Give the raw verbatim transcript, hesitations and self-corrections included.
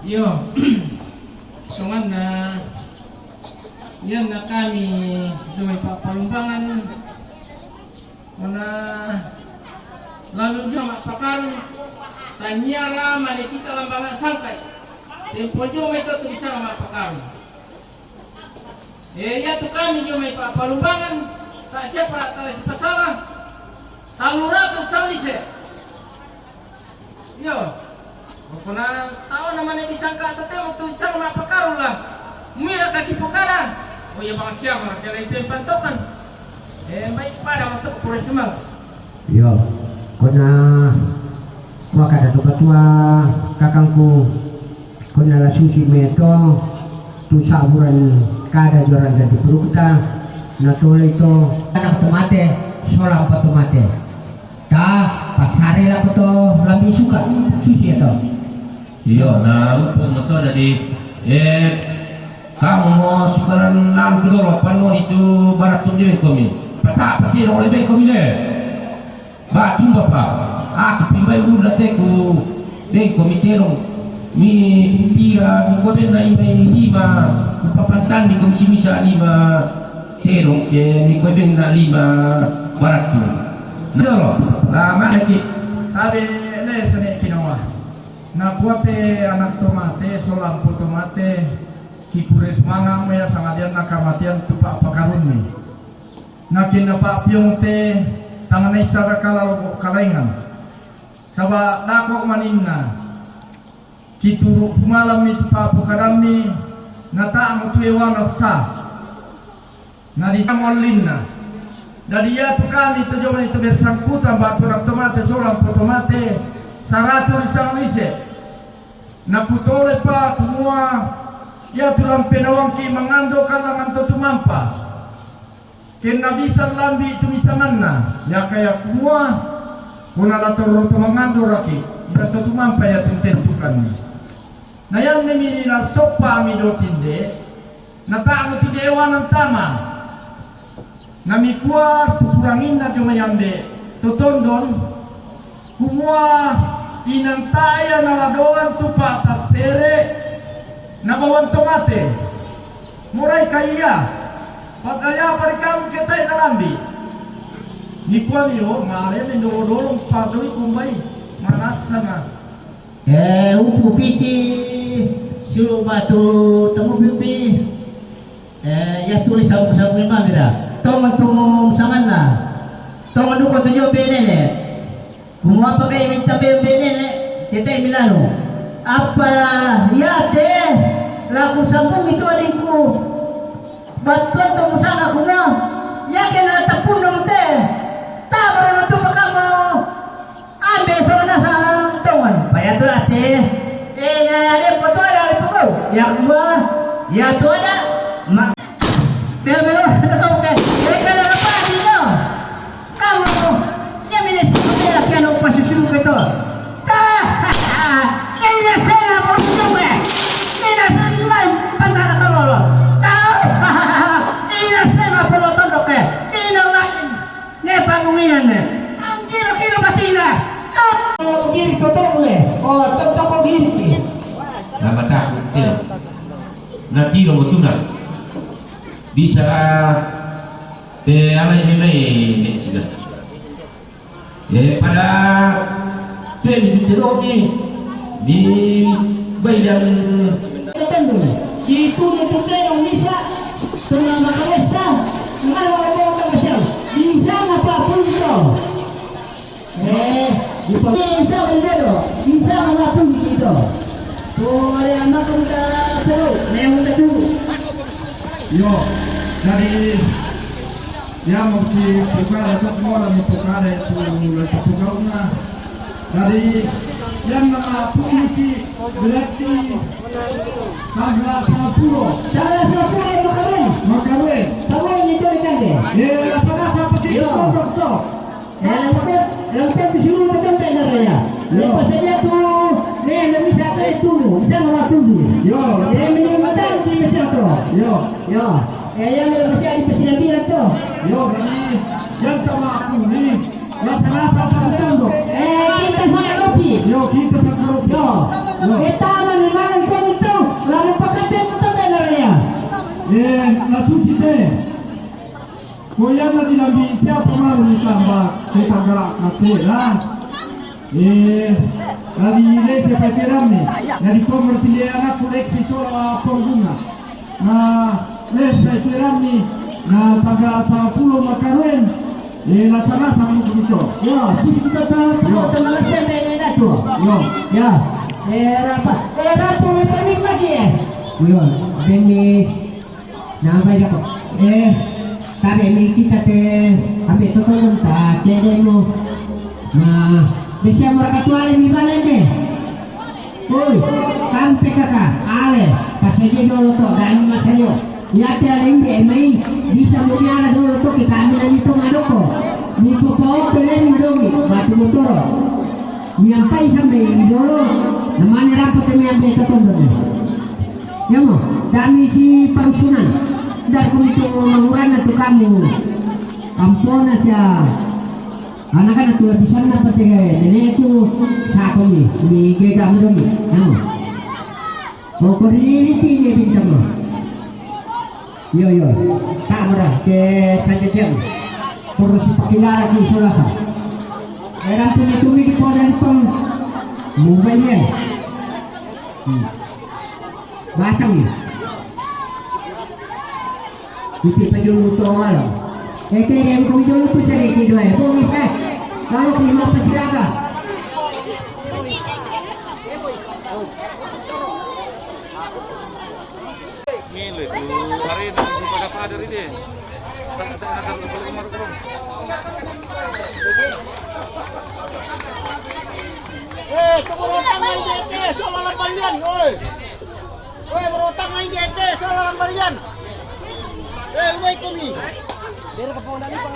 Iyo, songanna, iyanna kami jomai pa'palumbangan, na lalu jomai ma'pakarung, tanniala mane kita lambanga sangkai. Tempo jomai to tu bisa ma'pakarung. E, iatu kami jomai pa'palumbangan, ta siapa tala sipasala, tallu ratu sallise. Iyo. Pokona taona mane disangka totemo tu sama pakarung lah. Mira kaki pokara. Oh iya bang siapa kira itu pantokan. E, baik pada untuk profesional. Iyo. Kona wakada tu patua kakangku. Kona la susi meto tu saburan kada joran dan diperukta. Na tole to anak to mate, solang pa to mate. Ta, pasare lako to lambi suka, susi to. Iyo, na rupa moto dadi, e, kamu mo sukaran nang kedoro panno itu baratun di bengkomi. Pata, pati lo oleh bengkomi de. Ba, cumba pa. Aku pimbai ulu dateku. Bengkomi terong. Mi pira, mi kobenna imbai lima. Upapantan mi komisi misa lima. Terong ke, mi kobenna lima baratun. Doro, la mana ki? Tabe le sene kinawa. Na kuate anak to mate, solampu to mate, kipure sumanga mo ya sangadian na kamatian tu pa'pakarunni. Na kinna pa'piong te tang naissara kala loko kalaingan. Saba dako maninna. Kituru pumalammi tu pa'pokadammi, na ta'mu tu ewana sa. Na di allinna. Dadi iatu kami to jomai to bersangkutan ba'tu anak to mate solang po to mate, saratu ri sangallise. Na kutole pa kumua iatu lampe nawangki mangando kallangan to tumampa. Kenna bisa lambi tu misanganna, yaka ya kumua, kona la torro to mangando raki, ida to tumampa iatu tentukanni. Na ianne mi na soppa mi do tinde, na ta'mu tu dewa nantama. Na mikua tu kuranginna jomai ambe to tondon, kumua inang ta ia na la doan tu pa'tassere, na bawang to mate. Morai ka ia, padaya parikamu ketai na lambi. Mikua mio, male mendolo-dolo padoi kumbai, manassa na. E, upu piti, siulu batu temu pipi. E, ya tulis sabu-sabu memang beda. Tongan tu sanganna. Tongan duko tu jo benene. Kumua pakai minta be benene, ketai milano. Apa ya te, laku sambung itu adikku. Battuang to musana kumua, yake na tapunna mute, tabara na tu makamu, ambe sona nasang tongan, paya tu ate, e na lepo tu ada lepo kau, ya kumua, ya tu ada, ma, belo belo, na kau ke, e kana lepa dino. Kamu, ya mene sila kiano pasusu beto. Ta, ina sena polotondoke. Ina sena pantara kalolo. Ta, ina sena polotondoke. Ina lain. Ne pangunginan ne. Angkira kira batina. Giri totong le. Oh, totoko giri. Na mataku tiro. Na tiro motuna. Bisa Te alai ni mai ne sida. E pada te mi tutte rogi di baidan. Tetendun. Itu ni tutte no misa. Tuna makaresa. Ngana wala mo ka masiang. Bisa ngapa punto. Eh, di pag-, isa ang dedo, isa ang napun dito. Kung ano ang mapunta sa loob, may punta dulu. Yo, jadi, ya, mau di pukada itu, mau di pukada itu, mau di pukada na. Jadi, yang nama puniki, berarti, tanggal sepuluh. Tanggal sepuluh, Makarin. Makarin. Tahu ini tuh, Cande. Ya, rasa-rasa begitu, Yo. Dokter. Eh, lampet, lampet tu suru tu tempe na raya. Lepas saja tu, ne, ne misa tu tunu, bisa nama tunu. Yo, eh, minum batang di misa tu. Yo. Yo. Eh, yang ada masa di masa yang bilang tu. Yo, jadi yang sama aku ni, rasa-rasa tak betul tu. Eh, kita sudah kopi. Yo, kita sa karopi. Yo. Yo. Kita man imangan sa ito. Lalu pakatin mo to, Benaria. Eh, nasusi te. Koyana di lambi siapa malu ni tamba kita ga kasela. Eh, na di lese pa tirami. Na di pom martile anakku leksi sola ponggunga. Na lese tirami. Na taga sapuluh makaruen. Eh, lasa-lasa mo ito. Yo, susi kita ta, ta, ta, malasa na ito. Yo. Ya. Eh, rapa. Eh, rapa, ito ni pagi, eh. Yo, beni. Na, bai dako. Eh, tabe mi kita te ambe totondon ta cedemo. Na, besi amor katuale mi balende. Oi, kampe kaka, ale, pasege dolo to, dan masalio. Yate ale imbe mai, bisa mudiala dolo to, kita ambil ni to madoko. Ni popo to le mi domi, batu motoro. Mi ampai sambe dolo, namane rampo te mi ambe totondon. Yamo, dami si parusunan. Dar kumito mangurana tu kamu. Ampona sia. Anak-anak tu lapisan apa tege neneku. Sako mi, mi gega mi domi. Yamo. Pokori tine bintang mo. Yo, yo. Tamara ke saja siang. Terus pakilara ki solasa. Erang tumi-tumi di podan peng. Mobile ya. Hmm. Basang ni. Iti pajulu to walo. Eke dem kong julu tu seri ki doe. Bonus eh. Kalau ki mapasilaga. Ngile tu hari ini si pada pada ri de. Tak tak nak kalau kalau kemarin belum. Eh, tu berotang main dete, soal lambalian, oi. Oi, berotang main dete, soal lambalian. Eh, oi kami. Dari kepala ni pang.